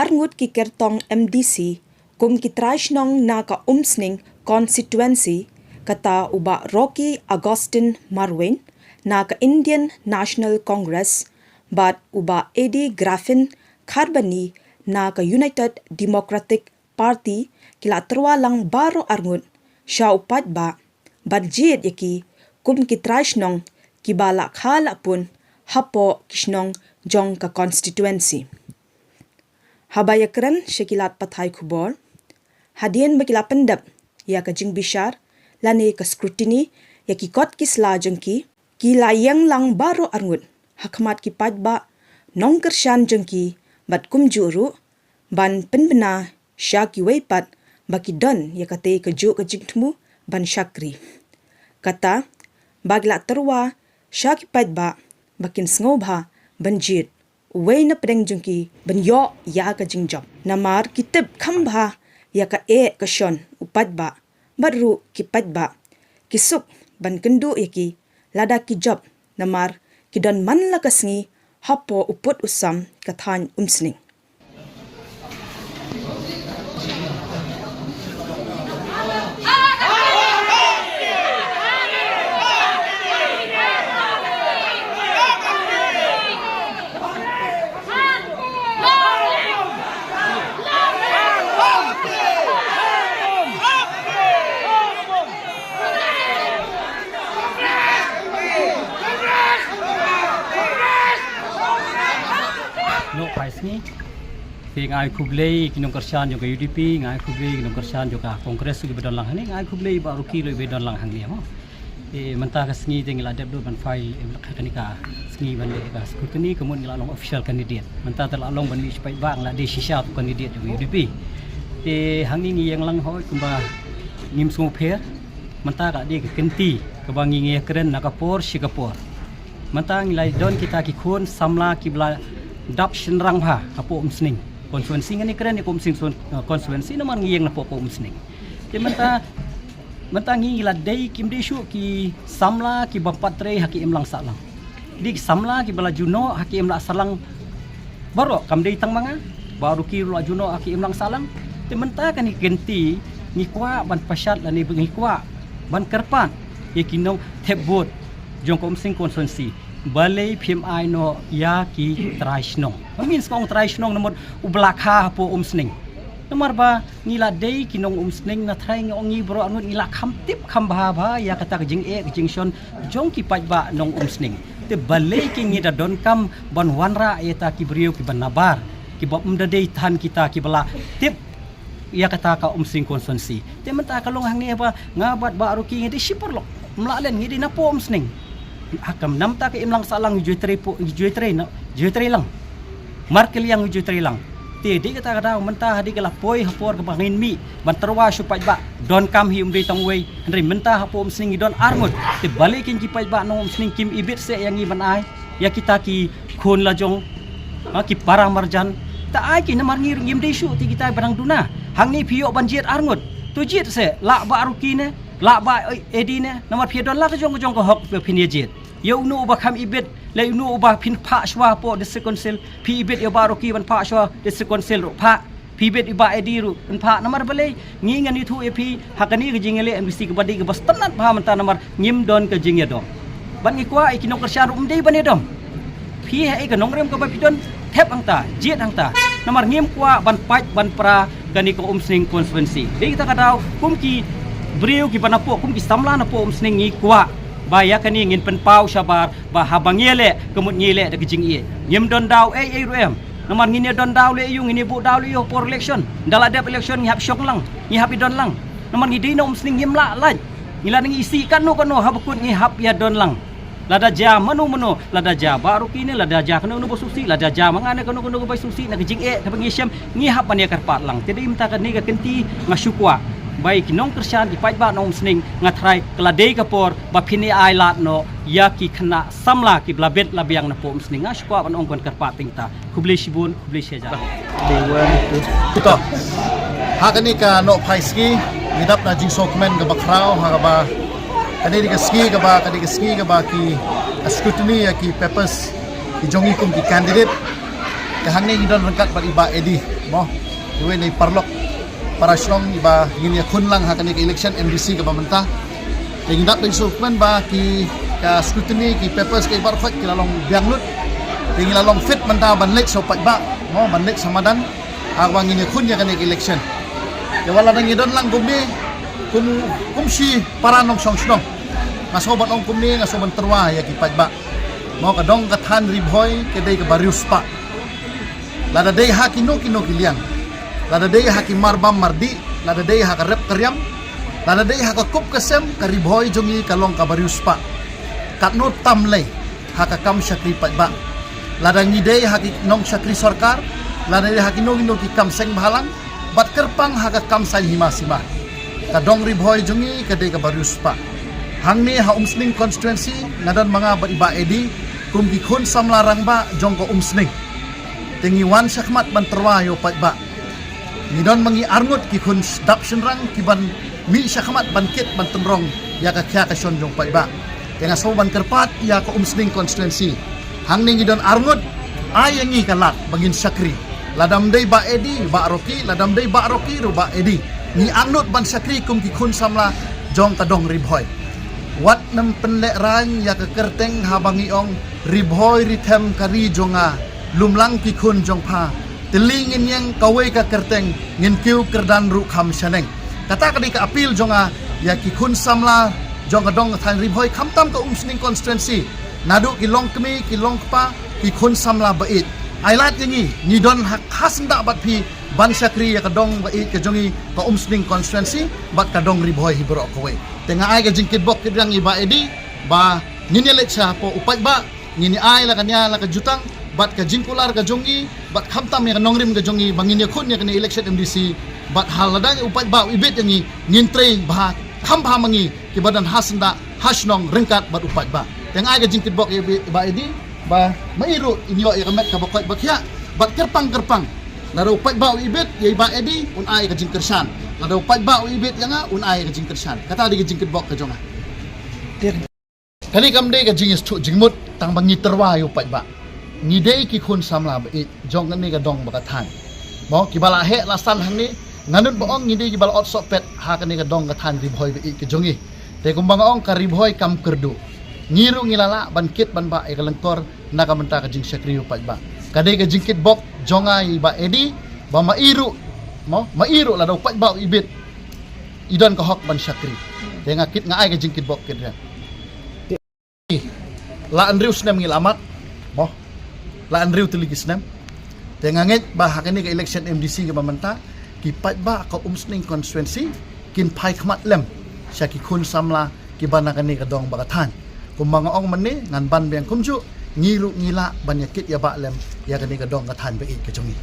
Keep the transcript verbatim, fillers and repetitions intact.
arngut ki kyrtong M D C kum ki trai shnong na ka Umsning constituency, kata u Bah Rocky Augustine Marwein na ka Indian National Congress bad u Bah Eddie Graffin Kharbani na ka United Democratic Party, ki la tyrwa lang baroh arngut sha u paidbah ban jied ïa ki kum ki trai shnong kiba la kha la pun hapoh ki shnong jong ka constituency. Haba ïakren sha ki lad pathai khubor, hadien ba ki la pyndep ïa ka jingbishar lane ka scrutiny ïa ki kot ki sla jong ki, ki la ïeng lang baroh arngut ha khmat ki paidbah nongkyrshan jong ki bad kumjuh ruh ban pynbna sha kiwei pat ba ki don ïa katei kajuh ka jingthmu ban shakri. Kata ba ki la tyrwa sha ki paidbah ba kin sngewbha ban jied uwei na pdeng jong ki ban ïoh ïa ka jingjop. Namar ki tip kham bha ïa ka eh ka shon u paidbah bad ruh ki paidbah ki suk ban kynduh ïa ki lada ki jop, namar ki don man la ka sngi hapoh u pud u sam ka thaiñ Umsning. Noh phai sngi. Te nga ai khublei ki nongkyrshan jong ka U D P, nga ai khublei ki nongkyrshan jong ka Congress kiba don lang hangne, nga ai khublei Bah Rocky ruh ba don lang hangne mo. Te mynta ka sngi te ngi la dep lut ban file, eh, kane ka sngi ban leh ka scrutiny, ka mut ngi la long official candidate. Mynta te la long ban mih sha paidbah, ngi la dei shisha tu candidate jong U D P. Te hangne ngi ïeng lang hoi kumba ngim sngewpher. Mynta ka dei ka kynti kaba ngi ngi ïakren na ka por shi ka por. Mynta ngi la don kita ki khun samla kiba la dap shynrang bha hapoh Umsning constituency, ngan ïakren ïa ka Umsning, eh, constituency namar ngi ïeng napoh ka Umsning. Te mynta, mynta ngi la dei, kim dei shuh ki samla kiba pat trei ha ki imlang sahlang. Dei ki samla kiba la ju noh ha ki imlang sahlang baroh, kam dei tang ma nga, Bah Rocky ruh la ju noh ha ki imlang sahlang. Te mynta kane ka kynti ngi kwah ban pashat lane ngi kwah ban kyrpad ïa ki nongthep vote jong ka Umsning constituency balei phim ai noh ïa ki trai shnong. Mynta ngi sngewthuh trai shnong namar u ba la kha hapoh Umsning. Namar ba ngi la dei ki nong Umsning, na trai ngi ong ngi baroh arngut ngi la kham tip kham bha bha ïa kata ka jingeh ka jingshon jong ki paidbah nong Umsning. Te balei ki ngi da donkam ban wanrah ïa kita ki briew kiba nabar, kiba ym da dei than kita kiba la tip ïa kata ka Umsning constituency. Te mynta ka long hangne ba nga bad Bah Rocky ngi dei shipor lok. Ym lah leh, ngi dei napoh Umsning. Ha ka namar ka imlang sahlang ngi ju trei po, ngi ju trei na, ju trei lang. Markylliang ngi ju trei lang. Te dei kata ka daw mynta ha dei ka la poi ha por kaba ngin mih ban tyrwa sha u paidbah. Donkam hi, ym dei tang uwei. Hynrei mynta hapoh Umsning ngi don arngut. Te balei kin ki paidbah nong Umsning kim ibit seh ïa ngi ban ai ïa kita ki khun la jong, ha, ki para marjan. Ta ai ki namar ngi ngim dei shuh te kita ba dang duna. Hangne phi ïoh ban jied arngut. To jied seh, lah Bah Rocky ne, lah Bah Eddie ne, namar phi don la ka jong ka jong ka hok ba phin ïa jied. Ïa uno uba kham ibit, lei uno uba phin phah shuwa hapoh District Council, phi ibit ïa Bah Rocky ban phah shuwa District Council ruh phah. Phi ibit ïa Bah Eddie ruh ban phah, namar balei ngi ngan ïathuh ïa phi ha kane ka jingïaleh M D C kaba dei kaba sngewtynnat bha mynta namar ngim don ka jingïadom. Bad ngi kwah ïa ki nongkyrshan ruh ym dei ban ïadom. Phi ha ïa ka nongrim kaba phi don, thep hangta, jied hangta. Namar ngim kwah ban pait ban pra kane ka Umsning constituency. Dei kata ka daw kum ki briew kiba napoh, kum ki samla napoh Umsning ngi kwah ba ïa kane ngin pynpaw shabar ba haba ngi ïaleh ka mut ngi ïaleh da ka jingïeit. Ngim don daw ei ei ruh em. Namar ngin ïa don daw leh ïa u, ngin ïa buh daw leh ïa u por election. Ynda la dep election ngi hap shong lang, ngi hap ïa don lang. Namar ngi dei na Umsning ngim lah lait. Ngi la nang isih katno katno haba kut ngi hap ïa don lang. Lada jia mano mano, lada jia Bah Rocky ne, lada jia kano kano ba sngewsih, lada jia ma nga ne kano kano ba sngewsih, na ka jingeh kaba ngi shem ngi hap ban ïa kyrpad lang. Te dei mynta kane ka kynti nga shu kwah ba ïa ki nongkyrshan, ki paidbah nong Umsning, nga tharai ka la dei ka por ba phin ïa ai lad noh ïa ki khynnah samla kiba la bit la biang napoh Umsning. Nga shu kwah ban ong ban kyrpad tang kata. Khublei shibun, khublei shihajar. To. Ha kane ka Nohphai sngi ngi dap na jingsngewkmen kaba khraw ha kaba kane dei ka sngi kaba, kane dei ka sngi kaba ki scrutiny ïa ki papers ki jong ngi kum ki candidate. Te hangne ngi don ryngkat bad i Bah Eddie, mo. Iwei na i paralok para shnong iba ngin ïakhun lang ha kane ka election M D C kaba mynta. Te ngi dap da i sngewkmen ba ki, ka scrutiny, ki papers, ki baroh ki la long biang lut. Te ngi la long fit mynta ban leit sha u paidbah, mo, ban leit sha madan. Ha kaba ngin ïakhun ïa kane ka election. Te wat la dang ngi don lang kumne, kum, kum shi para nongshong shnong, nga sngew ban ong kumne, nga sngew ban tyrwa ïa ki paidbah. Mo, ka dong ka thaiñ Ri Bhoi ka dei kaba riewspah. Lada dei ha kino kino ki liang, lada dei ha ki marbam mardih, lada dei ha ka rep ka riam, lada dei ha ka kup ka sem, ka Ri Bhoi jong ngi ka long kaba riewspah. Katno tam lei ha ka kam shakri paidbah. Lada ngi dei ha ki nongshakri sorkar, lada dei ha kino kino ki kam seng bhalang, bad kyrpang ha ka kam saiñ hima sima, ka dong Ri Bhoi jong ngi ka dei kaba riewspah. Hangne ha Umsning constituency nga don ma nga bad i Bah Eddie kum ki khun samla rangbah jong ka Umsning. Te ngi wan shakhmat ban tyrwa ïa u paidbah. Ngi don ma ngi arngut ki khun dap shynrang ki ban mih shakhmat ban kit ban tynrong ïa ka khia ka shon jong u paidbah. Te nga sngew ban kyrpad ïa ka Umsning constituency. Hangne ngi don arngut, ai ïa ngi ka lad ba ngin shakri. Lada ym dei Bah Eddie, Bah Rocky, lada ym dei Bah Rocky ruh Bah Eddie. Ngi angnud ban shakri kum ki khun samla jong ka dong Ri Bhoi. Wat nym pynlehraiñ ïa ka kyrteng haba ngi ong Ri Bhoi Ri Them ka ri jong nga, lum lang ki khun jong pha. Te lei ngin ïeng kawei ka kyrteng, ngin kiew kyrdan ruh kham shaneng. Kata ka dei ka appeal jong nga ïa ki khun samla jong ka dong ka thaiñ Ri Bhoi, khamtam ka Umsning constituency. Naduh ki longkmie, ki longkpa, ki khun samla ba ïeit. Ai lad ïa ngi, ngi don ha, ha syndah bad phi ban shakri ïa ka dong ba ïeit ka jong ngi, ka Umsning constituency bad ka dong Ri Bhoi hi baroh kawei. Te nga ai ka jingkitbok kitrwiang ïa i Bah Eddie ba ngin ïaleit shapoh u paidbah, ngin ïa ai la ka nia la ka jutang bad ka jingkular ka jong ngi bad khamtam ïa ka nongrim ka jong ngi ba ngin ïakhun ïa kane election M D C. Bad ha lada u paidbah u ibit ïa ngi, ngin trei bha kham bha ma ngi kiba don ha syndah ha shnong ryngkat bad u paidbah. Te nga ai ka jingkitbok ïa i Bah Eddie ba ma i ruh in ïoh ïa ka met kaba koit ba khiah bad kyrpang kyrpang, lada u paidbah u ibit ïa i Bah Eddie un ai ka jingkyrshan. Lada u paidbah u ibit ïa nga un ai ka jingkyrshan. Kata dei ka jingkitbok ka jong nga. Kane kam dei ka jingïasngewthuh jingmut tang ba ngi tyrwa ïa u paidbah. Ngi dei ki khun samla ba ïeit jong kane ka dong bad ka thaiñ. Mo, kiba la heh la san hangne, nga nud ba ong ngi dei kiba la ot sohpet ha kane ka dong ka thaiñ Ri Bhoi ba ïeit ka jong ngi. Te kumba nga ong, ka Ri Bhoi kam kyrduh. Ngi ruh ngi la lah ban kit ban bah ïa ka lyngkor na ka bynta ka jingshakri u paidbah. Ka dei ka jingkitbok jong nga ïa i Bah Eddie ba ma i ruh, mo, ma i ruh lada u paidbah u ibit, i don ka hok ban shakri. Te nga kit, nga ai ka jingkitbok kitrwiang. La hynriew snem ngi la mad, mo. La hynriew tylli ki snem. Te nga ngeit ba ha kane ka election M D C kaba mynta, ki paidbah ka Umsning constituency kin phai khmat lem sha ki khun samla kiba na kane ka dong bad ka thaiñ. Kumba nga ong mynne, ngan ban biang kumjuh, ngi ruh ngi lah ban ïa kit ïa bah lem ïa kane ka dong ka thaiñ ba ïeit ka jong ngi.